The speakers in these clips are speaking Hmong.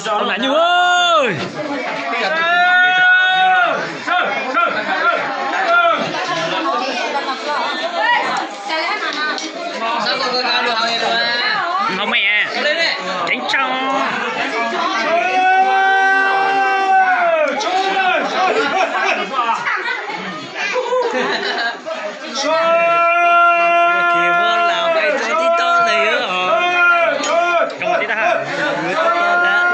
Ông Nai Nhu ơi. Không mẹ. Tránh trong. Kiag muab lam fais rau TikTok lawm os. Rau TikTok ha. Rau TikTok lawm.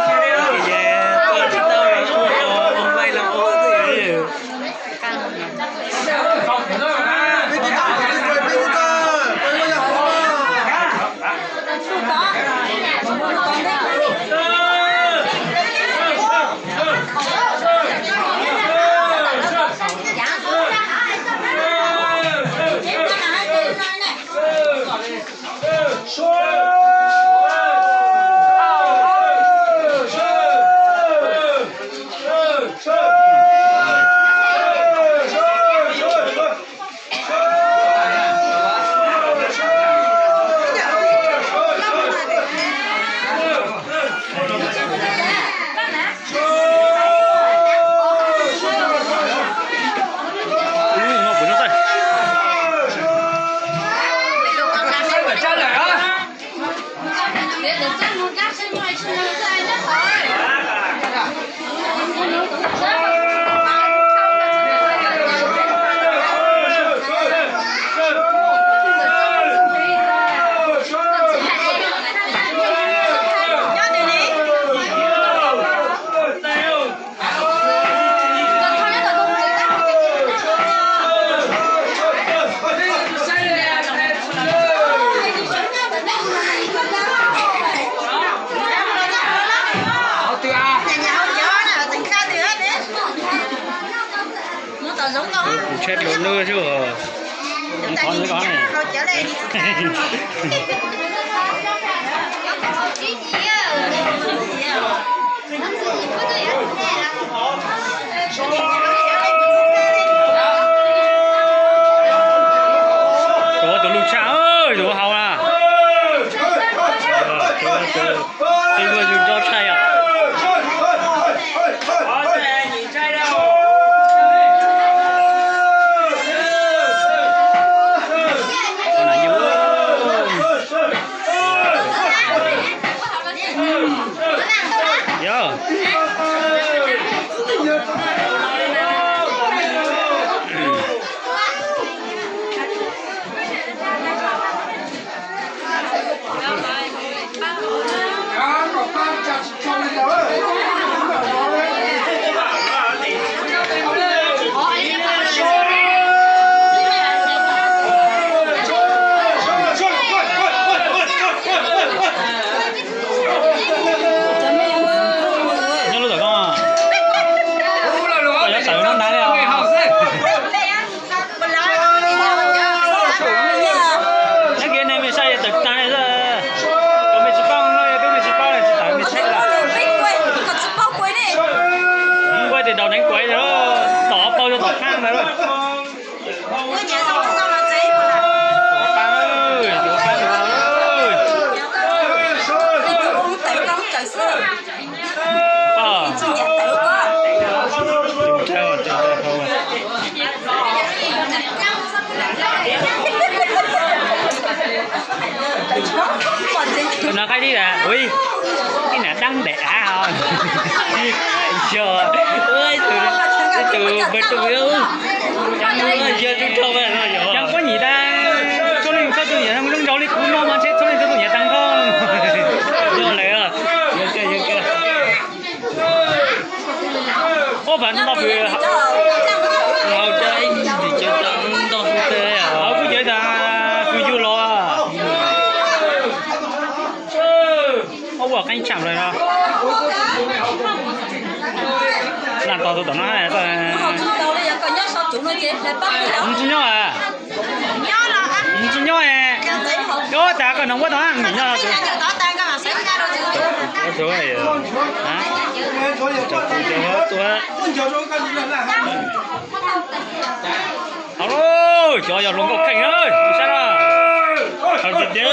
Ces tuaj TikTok los ua, ua fais los ua xwb. Kuv tshaib dua lwj xwb os. Kuv thov nws ko ne. Tus tus lug tshaj, tus hau na. Tus tus tus nrov tshaj yom. Yog. Nyob lub tom koj, koj yuav tawm no nag li os. Nyob kiag nej mej saib tawm tag li xwb. Kuv mej tsis paub no, yog tub mej tsis paub tsis tawm mej tsheb lawm. Nquaj tes daus deev kuav, tom paug rau tom qab ntawd. Tus no qaib dib las, ua ib nam dab ntam av os. Yog, tus, tus npawg Tuj, yog tus dhau, yog puab nyim tas, txhua leej txhua tus nyiam zoo zoo li kuv no mas ntshe txhua leej txhua tus nyiam tag nrho. Yog lawm, yog kawg, yog kawg. Ntau fwj, hauv kuj cawv tas fwj yug los. Ua qeeb tshaj plaws no. Lam tos tus tom no. Tsis nyob. Tsis nyob. Koj tas koj nov muab tau nyob. Hauv, cov yog hluas nkauj kheej na, sab na. Hauv tiag tiag.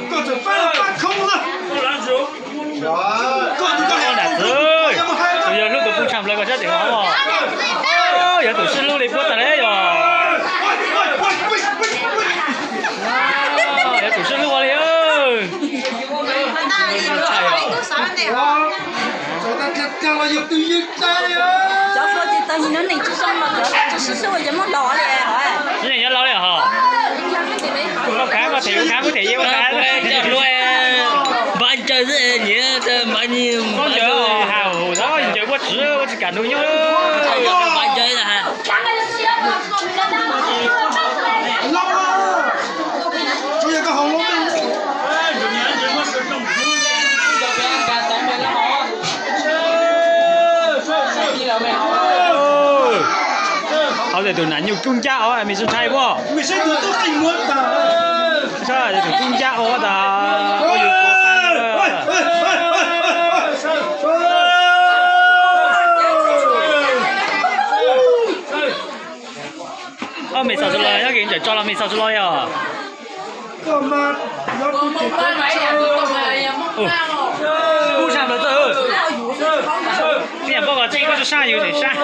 Koj txawm pab pab khoob na. Koj tus koj Nam Txwv, tus yog hlub tus pub tshaj plaws koj sab tim hauv. Yog tus sib hlub li puab tas li yog. Yog tus sib hlub ua li. Tsis nyob laus li hos. Koj khav koj them, koj khav koj them, yeej ua khav. Npav ncaws xwb, nyiam npav nyi. Koj ncaws hauv, ncaws ua tsis, ua tsis kam nug nyob. Npav ncaws. Hauv tias tus nam nyuj cub ncab os, me sib ntshai puab. Tus cub ncab os tas. Ob me xav tsis los, nyob kev ntsawm tso los me xav tsis los yog. Kub sab plaws txawj. Ib yam poj kos tseeb koj tsis sab yus tseem sab.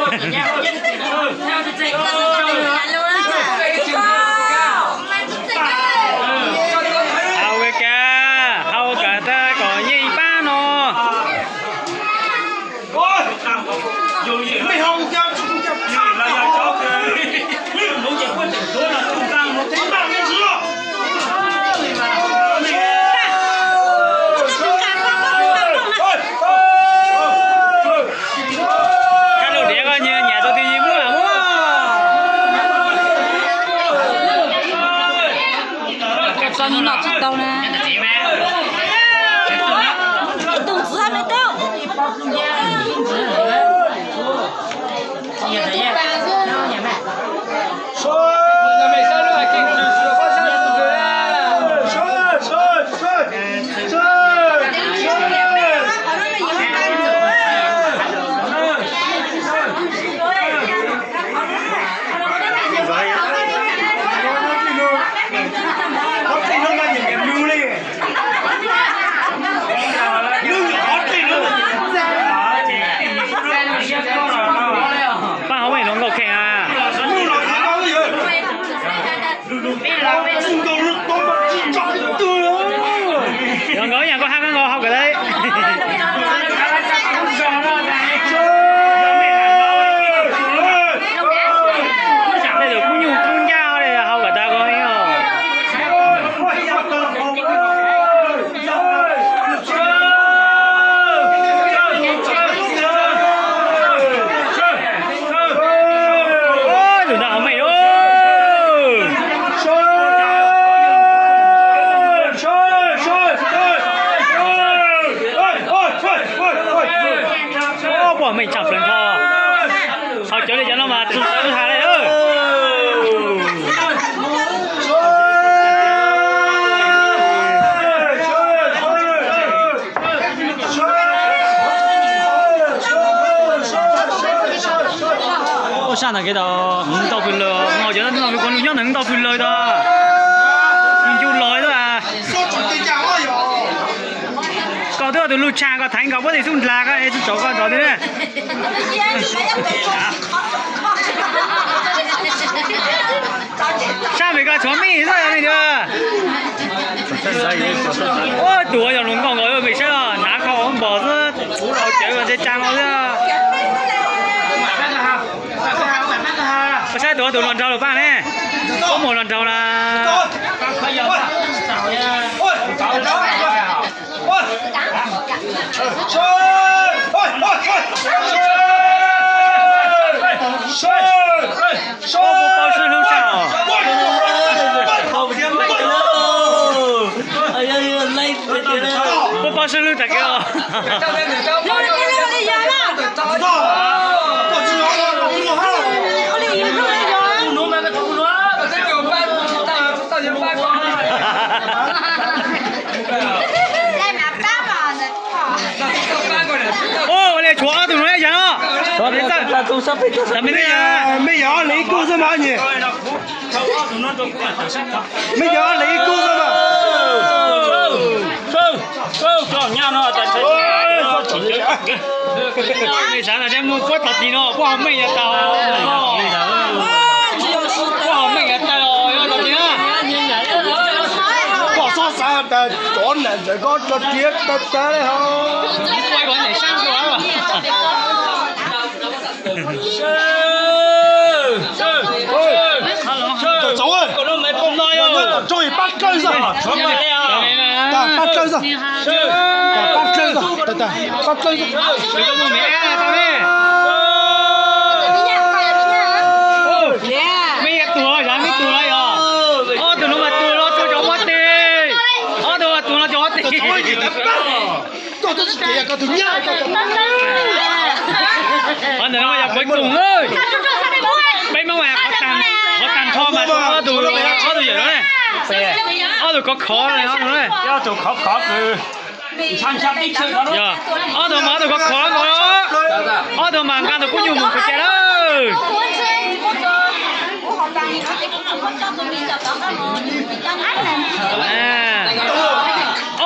Hauv ka, hauv ka tag kom yeej pab no. Hab lug diav koj nyias nyam tau twg yeej muab muab. Tso nws nom tsis tau na. Tus ntxwv hab me tub. Pab hauv me hluas nkauj kheej a. Yog nkawd ib yam koj hab kab nkaus hauv kawm tau. Tej tus kub nyuj kub ncaj hauv kawm tau koj. Tus no hauv mej. Puab mej tshaj plaws nrho. Hauv cov li cov no mas tsis has li. Ua sab ntawm kev tau hwv ntau fwj lawm, cov ntau fwj kuv lug nyob ntawm ntau fwj lawm tau. Ncu los tau. Koj twb ua tus lug tshaj koj theev nkaus puab tim xub ndlag koj es tsis tsaus koj nrov tiag na. Sab pem koj tshuav mej xwb yog mej tiag. Ua tus yog hluas nkauj nkaus pem saib os, hnav khau npog xwb, hauv cawv ntshe tsa no xwb. Koj saib tus tus hluas nraug lug pab ne, koj mus hluas nraug na. Puas paub sib hlub tshaj os? Puas paub sib hlub tag kiag os? Ua li tshuav ob tug no yog no. Mej yog ob leeg ib kub xwb mas nyem. Mej yog ob leeg ib kub xwb mas. Mej xav tias muaj puab tog tis no puab ho meej yuav tau. Puab ho meej yuav tau os, yog tog tis na. Puab xob xav tas cov nam ntawm ko tog tis tag tag li ho. Pab dlawb xwb, pab dlawb xwb, pab dlawb xwb. Mej yuav tuag, yog mej tuag los yog. Ob tug no mas tuag los rau cov huab tig. Ob tug mas tuag los cov huab tig. Qhov ntawm no mas yog kuv tus, peb Hmoob mas qhov tag nrho mas ob tug, ob tug yawm no ne. Ob tug khov khov, ob tug khov khov kws, yog ob tug mas ob tug khov khov nkaus, ob tug mas nqa ntawm kub nyuj mus kws cas lawm.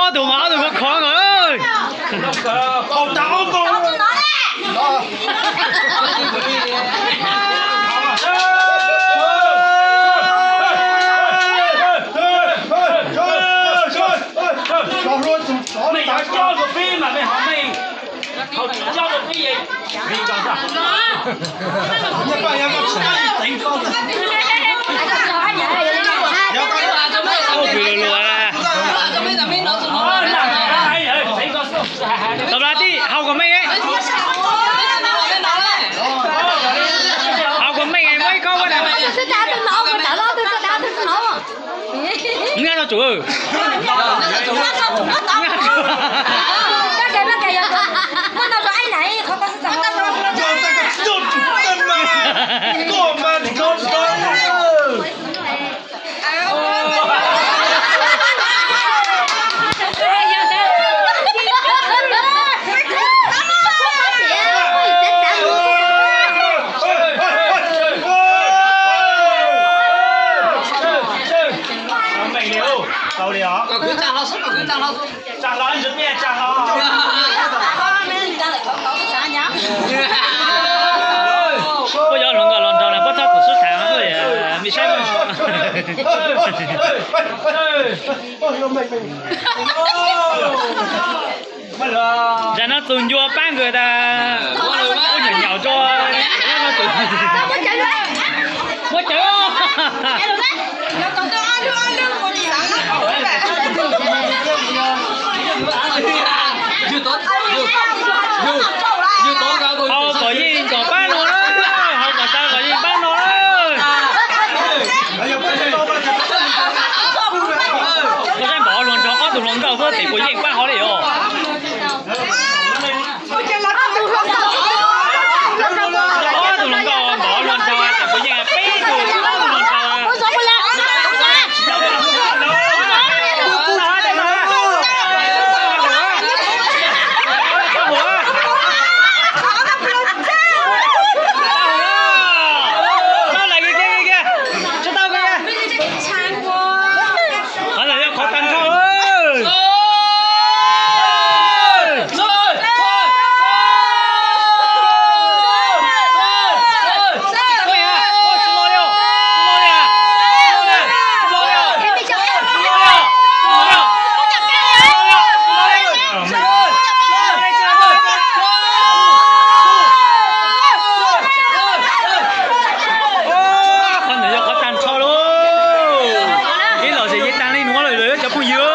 Ob tug mas ob tug khov khov nkaus. Mej coj tus pib mas mej ho meej, thaum tsis coj tus pib yeej, Tau plas tij haus kom meej, haus kom meej muab ib khob ua na. Nqa rau tsum. Tau li os. Puab yuav hluas nkauj los nrog na, puab txhob tus sub tham, mej saib. Zam no txus ncua pab nkawd tas, puab nyuam nyaum rua. Muab cawv. Haus kom yeej kom pab no na, haus kom tau kom yeej pab no na. Koj saib npaum hluas nraug ob tug hluas nkauj xwb tes puas yeej pab hov li os. Ob tug hluas nkauj npaum hluas nraug tes puas yeej peb tug, ob tug hluas nraug. Qhov ntawd yog qhov tag nrho. Qhov ntawd yog qhov tag nrho lauj. Ib los ces yeej tag li nuav lawm cov phooj ywg.